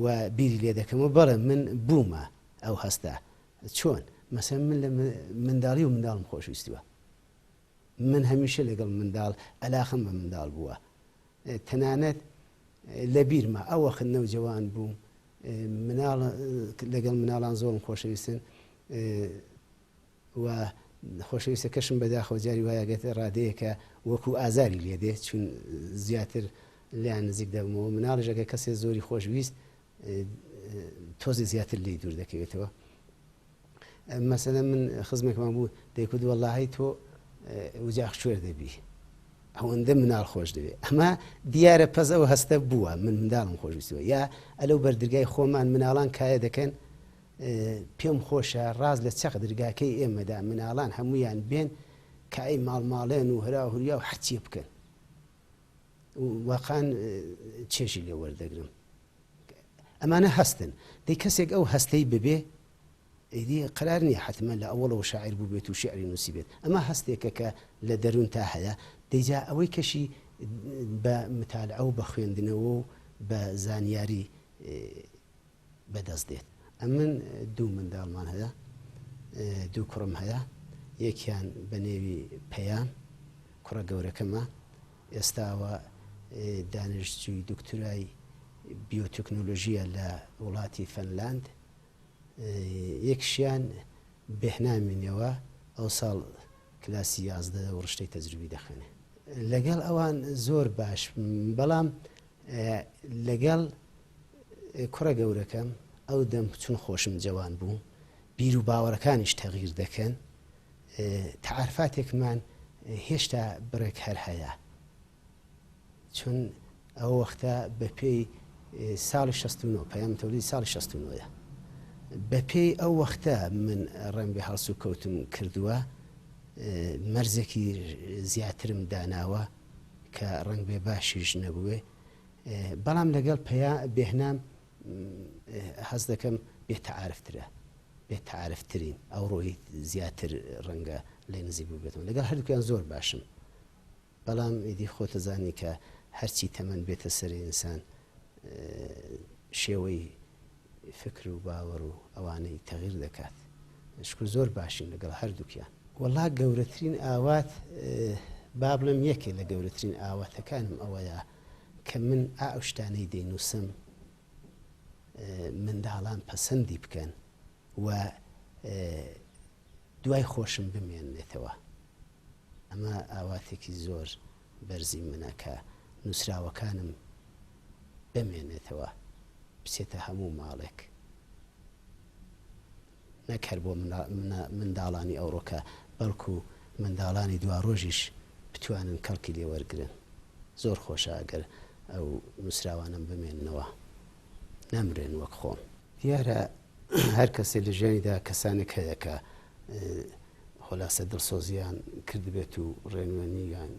و بیری لێ دەکەمەوە بەڵێ من بوومە ئەو هەستە چۆن مەسەن من لە منداڵی و منداڵم خۆشویستووە من هەمیشە لەگەڵ منداڵ ئەلاخم بە منداڵ بووە تەنانەت. لە بیرمە ئەو وەخت نەوجەوان بووم مناڵ لەگەڵ مناڵان زۆرم خۆشەویستن و خۆشەویستەکەشم بەداخەوە جاری وایە گەتە ڕادەیەکە وەکو ئازاری لێ دێ چون زیاتر لیان نزیک دەبمەوە مناڵیش ئەگەر کەسێ زۆری خۆشویست تۆزێ زیاتر لێی دوور دەکەوێتەوە مەسەلەن من خزمێکمان بوو دەیکوت وەڵاهی تۆ وجاخ کوێر دەبی ئەوەندە مناڵ خۆش دەوێ ئەمە دیارە پەز ئەو هەستە بووە من منداڵم خۆشویستوە یا ئەلەو بەردرگای خۆمان مناڵان کایە دەکەن پێم خۆشە ڕاست لە چەق درگاکەی ئێمەدا مناڵان هەمویان بێن کای ماڵماڵێن و هەرا هوریا و هەرچیە بکەن واقعا چێژی لێ وەردەگرم ئەمانە هەستن دەی کەسێک ئەو هەستەی ببێ ئیدی قەرار نییە حەتمەن لە ئەوەڵەوە شاعیر بووبێت و شیعری نووسیبێت ئەمە هەستێکە کە لە دەروونتا هەیە دەیجا ئەوەی کەشی بە متالعە و بە خوێندنەوە و بە زانیاری بەدەست دێت. ئەمن دوو منداڵمان هەیە، دوو کوڕم هەیە، یەکیان بە نێوی پەیام، کوڕە گەورەکەمە، ئێستاوە دانشجووی دوکتورای بیۆتەکنۆلۆژییە لە وڵاتی فەنلاند، یەکیشیان بێهنامی نێوە، ئەوساڵ کلاسی 11 و ڕشتەی تەجروبی دەخوێنێ. لەگەڵ ئەوان زۆر باش، بەڵام لەگەڵ کوڕە گەورەکەم ئەو دەم چون خۆشم جەوان بوو بیر و باوەڕەکانیش تەغیر دەکەن تەعارفاتێکمان هێشتا بڕێک هەر هەیە چون ئەو وەختە بەپێی ساڵی 69 پەیام تەولی ساڵی 69ە بەپێی ئەو وەختە من ڕێم بێ هەڵس و کەوتم کردووە مەرزێکی زیاترم داناوە کە ڕەنگ بێ باشیش نەبووێ بەڵام لەگەڵ پەیا بێهنام هەست دەکەم بێ تەعارفترە بێ تەعارفترین ئەو ڕۆی زیاتر ڕەنگە لێ نزیک بووبێتەوە لەگەڵ هەردووکیان زۆر باشم بەڵام ئیدی خۆتەزانی کە هەرچی تەمەن بێتە سەر ئینسان شێوەی فکر و باوەڕ و ئەوانەی تەغیر دەکات شکر زۆر باشین لەگەڵ هەردووکیان. وەڵا گەورەترین ئاوات با بڵێم یەکێ لە گەورەترین ئاواتەکانم ئەوەیە کە من ئا ئەو شتانەی دەینووسم منداڵان پەسەندی بکەن و دوای خۆشم بمێنێتەوە ئەمە ئاواتێکی زۆر بەرزی منە کە نووسراوەکانم بمێنێتەوە بچێتە هەموو ماڵێک نەک هەر بۆ منداڵانی ئەوڕۆکە بەڵکو منداڵانی دواڕۆژیش بتوانن کەڵکی لێ وەرگرن. زۆر خۆشە ئەگەر ئەو نووسراوانەم بمێننەوە نەمرێن وەک خۆم. دیارە هەر کەسێ لە ژیانیدا کەسانێک هەیە کە خۆلاسە دڵسۆزیان کردبێت و ڕێنوێنیان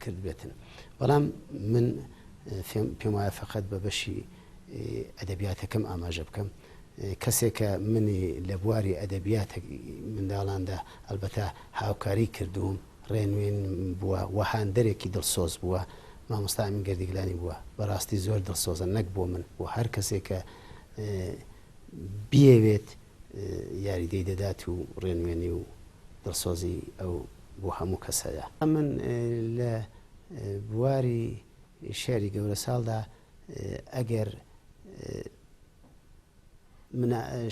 کردبێتن بەڵام من پێم وایە فقط بە بەشی ئەدەبیاتەکەم ئاماژە بکەم کەسێکە منی لە بواری ئەدەبیاتە منداڵاندا ئەلبەتە هاوکاری کردووم ڕێنوێن بووە و هاندەرێکی دڵسۆز بووە مامۆستا ئەمین گەردیگلانی بووە بەڕاستی زۆر دڵسۆزە نەک بۆ من بۆ هەر کەسێک کە بیەوێت یاریدەی دەدات و ڕێنوێنی و دڵسۆزی ئەو بۆ هەموو کەس هەیە. من لە بواری شیعری گەورەساڵدا ئەگەر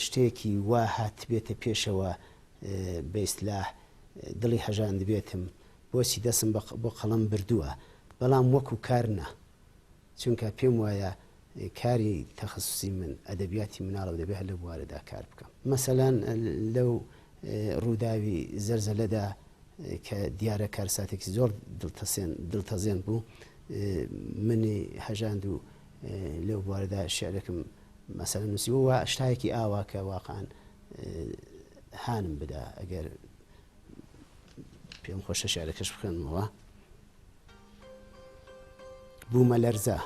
شتێکی وا هاتبێتە پێشەوە بە ئیستلاح دڵی هەژاندبێتم بۆچی دەسم بۆ قەڵەم بردووە بەڵام وەکو کار نا چونکە پێم وایە کاری تەخەسوسی من ئەدەبیاتی مناڵە و دەبێ هەر لەو بوارەدا کار بکەم. مەسەلەن لەو ڕووداوی زەرزەلەدا کە دیارە کارساتێکی زۆر دڵتەسێن دڵتەزێن بوو منی هەژاند و لەو بوارەدا شعرێکم مەسەلەن نووسیوە و شتایەکی ئاوا کە واقعا هانم بدا ئەگەر پێم خۆشە شعرەکەش بخوێنمەوە. بوومەلەرزە،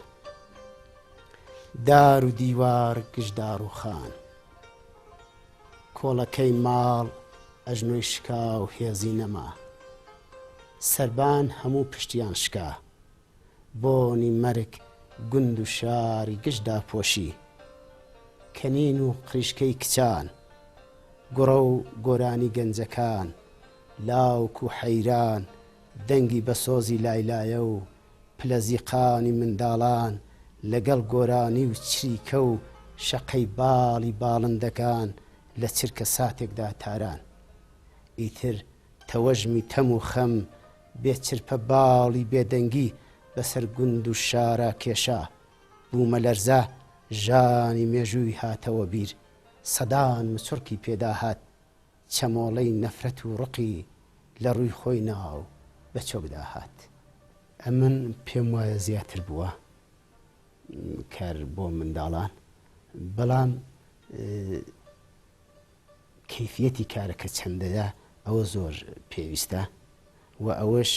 دار و دیوار گشت داڕووخان. کۆڵەکەی ماڵ ئەژنۆی شکا و هێزی نەما. سەربان هەموو پشتیان شکا. بۆنی مەرگ گوند و شاری گشت داپۆشی. کەنین و قریشکەی کچان، گوڕە و گۆرانی گەنجەکان، لاوک و حەیران، دەنگی بەسۆزی لایلایە و پلە زیقانی منداڵان. لەگەڵ گۆرانی و چریکە و شەقەی باڵی باڵندەکان لە چرکە ساتێکدا تاران. ئیتر تەوەژمی تەم و خەم بێ چرپە باڵی بێدەنگی بەسەر گوند و شارا کێشا. بوومەلەرزە ژانی مێژووی هاتەوە بیر، سەدان مچڕکی پێدا هات، چەمۆڵەی نەفرەت و ڕقی لە ڕووی خۆی نا و بە چۆکدا هات. ئەمن پێم وایە زیاتر بووە کار بۆ منداڵان، بەڵام کەیفیەتی کارەکە چەندەیە ئەوە زۆر پێویستە و ئەوەش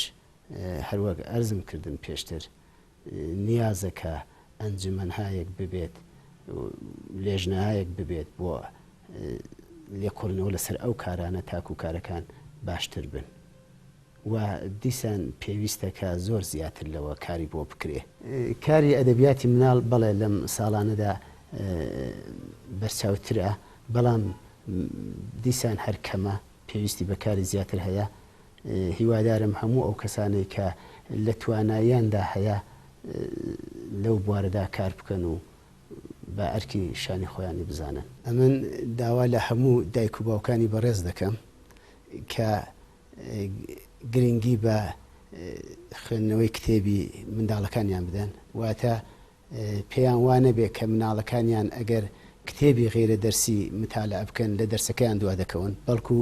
هەروەک ئەرزم کردن پێشتر نیازە کە ئەنجومەنهایەک ببێت لێژنەهایەک ببێت بۆ لێکۆڵینەوە لەسەر ئەو کارانە تاکو کارەکان باشتر بن و دیسان پێویستە کە زۆر زیاتر لەوە کاری بۆ بکرێ. کاری ئەدەبیاتی مناڵ بەڵێ لەم ساڵانەدا بەرچاوترە، بەڵام دیسان هەر کەمە، پێویستی بە کاری زیاتر هەیە. هیوادارم هەموو ئەو کەسانەی کە لە توانایاندا هەیە لەو بوارەدا کار بکەن و بە ئەرکی شانی خۆیانی بزانن. ئەمن داوا لە هەموو دایک و باوکانی بەڕێز دەکەم کە گرنگی بە خوێندنەوەی کتێبی منداڵەکانیان بدەن، واتە پێیان وا نەبێ کە مناڵەکانیان ئەگەر کتێبی غەیرە دەرسی متالعە بکەن لە دەرسەکەیان دوا دەکەون، بەڵکو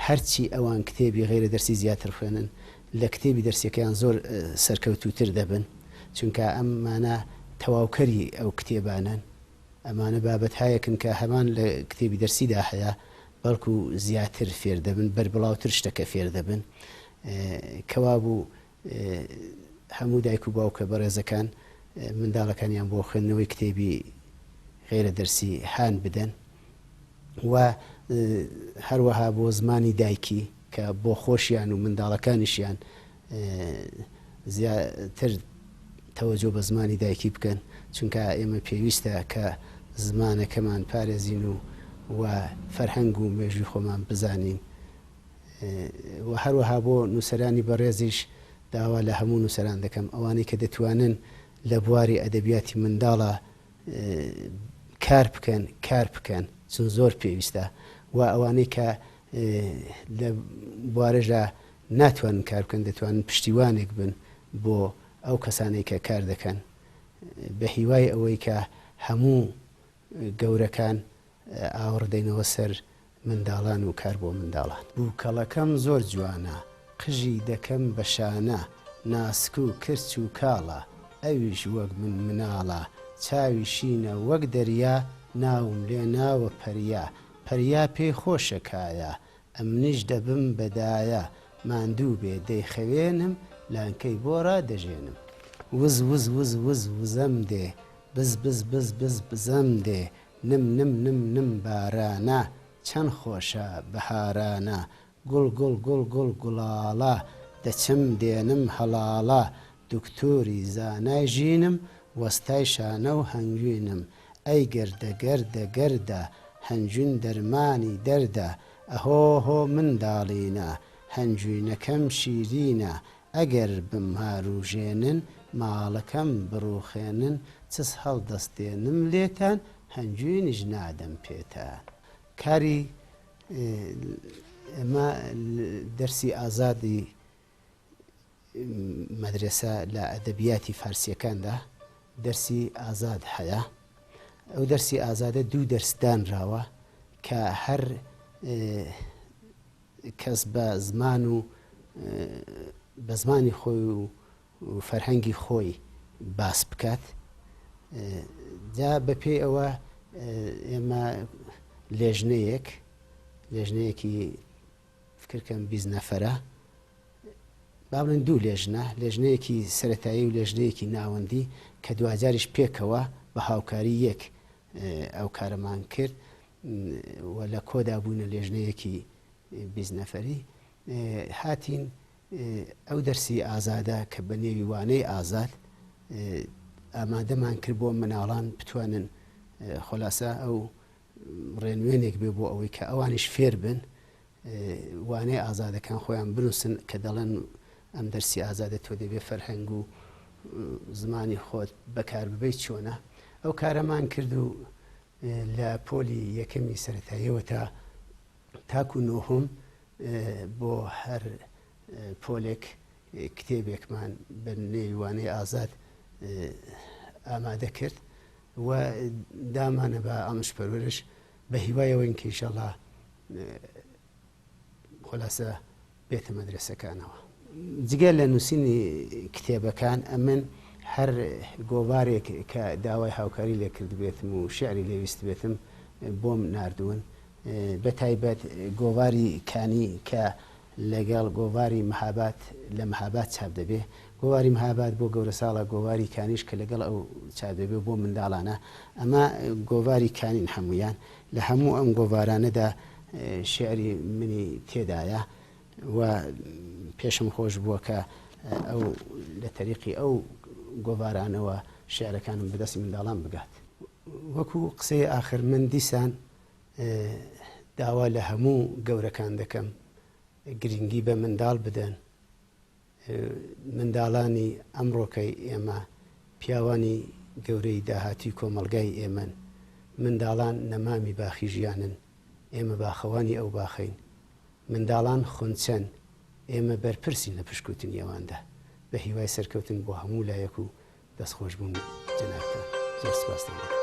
هەرچی ئەوان کتێبی غەیرە دەرسی زیاتر خوێنن لە کتێبی دەرسیەکەیان زۆر سەرکەوتووتر دەبن، چونکە ئەمانە تەواوکەری ئەو کتێبانەن، ئەمانە بابەتهایەکن کە هەمان لە کتێبی دەرسیدا هەیە، بەڵکو زیاتر فێر دەبن، بەربڵاوتر شتەکە فێر دەبن. کەوابوو هەموو دایک و باوکە بەڕێزەکان منداڵەکانیان بۆ خوێندنەوەی کتێبی غەیرە دەرسی هان بدەن و هەروەها بۆ زمانی دایکی کە بۆ خۆشیان و منداڵەکانیشیان زیاتر تەوەجۆ بە زمانی دایکی بکەن چونکە ئێمە پێویستە کە زمانەکەمان پارێزین و و فەرهەنگ و مێژووی خۆمان بزانین و هەروەها بۆ نووسەرانی بەڕێزیش داوا لە هەموو نووسەران دەکەم ئەوانەی کە دەتوانن لە بواری ئەدەبیاتی منداڵە کار بکەن کار بکەن چون زۆر پێویستە و ئەوانەی کە لە بوارەشدا ناتوانن کار بکەن دەتوانن پشتیوانێک بن بۆ ئەو کەسانەی کە کار دەکەن بە هیوای ئەوەی کە هەموو گەورەکان ئاوڕ دەینەوە سەر منداڵان و کار بۆ منداڵان. بووکەڵەکەم زۆر جوانە، قژی دەکەم بە شانە، ناسک و کرچ و کاڵە، ئەویش وەک من مناڵە، چاوی شینە وەک دەریا، ناوم لێ ناوە پەریا، پەریا پێی خۆشە کایە، ئەمنیش دەبم بە دایە، ماندوو بێ دەیخەوێنم، لانکەی بۆ ڕادەژێنم. وز وز وز وز وزەم دێ، بز بز بز بز بزەم دێ، نم نم نم نم بارانە، چەن خۆشە بەهارانە، گوڵ گوڵ گوڵ گوڵ گوڵاڵە، دەچم دێنم هەڵاڵە، دوکتوری زانای ژینم، وەستای شانە و هەنگوینم، ئەی گەردە گەردە گەردە، هەنگوین دەرمانی دەردە، ئەهۆ هۆ منداڵینە، هەنگوینەکەم شیرینە، ئەگەر بمهاروژێنن، ماڵەکەم بڕوخێنن، چس هەڵدەستێنم لێتان، هەنگوینیش نادەم پێتان. کاری ئێمە دەرسی ئازادی مەدرەسە لە ئەدەبیاتی فارسیەکاندا دەرسی ئازاد هەیە ئەو دەرسی ئازادە دوو دەرس دانراوە کە هەر کەس بە زمان و بە زمانی خۆی و فەرهەنگی خۆی باس بکات جا بەپێی ئەوە ئێمە لێژنەیەک لێژنەیەکی فکرکەم 20 نەفەرە با بڵێن دوو لێژنە، لێژنەیەکی سەرەتایی و لێژنەیەکی ناوەندی کە دواجاریش پێکەوە بە هاوکاری یەک ئەو کارەمان کرد و لە کۆدا بووینە لێژنەیەکی 20 نەفەری هاتین ئەو دەرسی ئازادە کە بە نێوی وانەی ئازاد ئامادەمان کرد بۆ مناڵان بتوانن خۆلاسە ئەو ڕێنوێنێک بێ بۆ ئەوەی کە ئەوانیش فێر بن وانەی ئازادەکان خۆیان بنووسن کە دەڵێن ئەم دەرسی ئازادە تۆ دەبێ فەرهەنگ و. زمانی خۆت بەکار ببەیت چۆنە. ئەو کارەمان کرد و لە پۆلی یەکەمی سەرەتاییەوە تا تاکو نۆهەم بۆ هەر پۆلێک کتێبێکمان بە نێوی وانەی ئازاد ئامادە کرد و دامانە بە ئامش پەروەرش بە هیوای ئەوەین کە ئیشەڵا خولاسە بێتە مەدرەسەکانەوە. جگە لە نووسینی کتێبەکان ئەمن هەر گۆڤارێک کە داوای هاوکاری لێ کردبێتم و شیعری لێ ویستبێتم بۆم ناردوون بە تایبەت گۆڤاری کانی کە لەگەڵ گۆڤاری مهاباد لە مهاباد چاپ دەبێ. گۆڤاری مهاباد بۆ گەورەساڵە، گۆڤاری کانیش کە لەگەڵ ئەو چاپ دەبێ بۆ منداڵانە. ئەمە گۆڤاری کانین هەموویان. لە هەموو ئەم گۆڤارانەدا شیعری منی تێدایە و پێشم خۆش بووە کە ئەو لە تەریقی ئەو گۆڤارانەوە شیعرەکانم بە دەستی منداڵان بگات. وەکوو قسەی ئاخر من دیسان داوا لە هەموو گەورەکان دەکەم گرنگی بە منداڵ بدەن، منداڵانی ئەمڕۆکەی ئێمە پیاوانی گەورەی داهاتووی کۆمەڵگای ئێمەن، منداڵان نەمامی باخی ژیانن، ئێمە باخەوانی ئەو باخەین، منداڵان خونچەن، ئێمە بەرپرسین لە پشکوتنی ئەواندا، بە هیوای سەرکەوتن بۆ هەموو لایەک و دەست خۆش بوون جەنابتان زۆر سپاستان دەکەم.